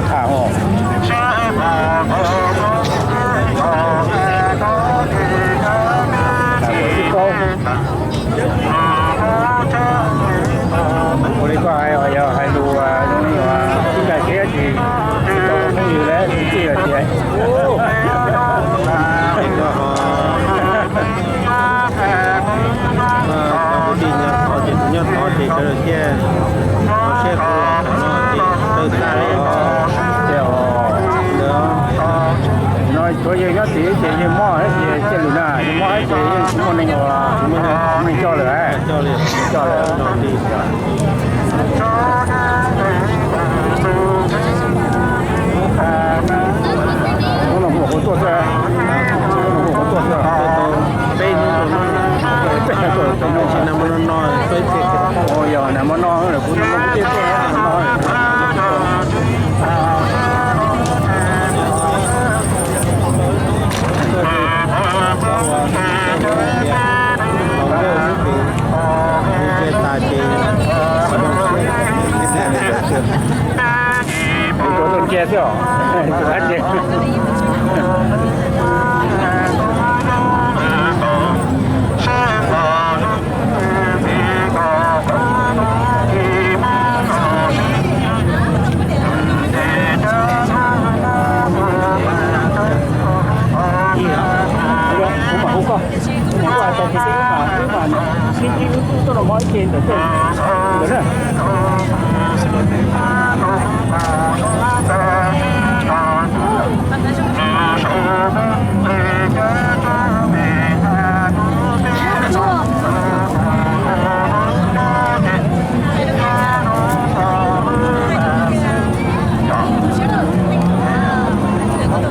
Tham os. Tham kuv tib paub. Ua li koj hais, yog hais lus zoo li uas tib ntaj siab ces tsis tau phooj ywg lawm, tsis txij lawm tias. Cov kwv tij nyob tod ces tus nyob tod ces sawv daws thiaj tov siab qhov no ces tawg tag li. Ntawd no tsuav yawg nyob tid ces yawg mob thiab ces cia lwm na, yawg mob thiab ces yeej tsis muaj neeg uas, tsis muaj neeg coj lawm, coj lawm. Hnub no kuv mam hu tuaj xwb, hnub no kuv mam hu tuaj xwb. Peb hnub rau no, peb hnub rau no, tsis nag hmo no, ua yog nag hmo no lawm kuv nag hmo kuv thiaj tuaj no. Tus tuaj ntsia xwb os, tus dab tsi. Kuv mam hu koj, kuv mam hu hais tias wb mas sib ntsib wb tuaj no mob ib ce ntawm tej ntawd na.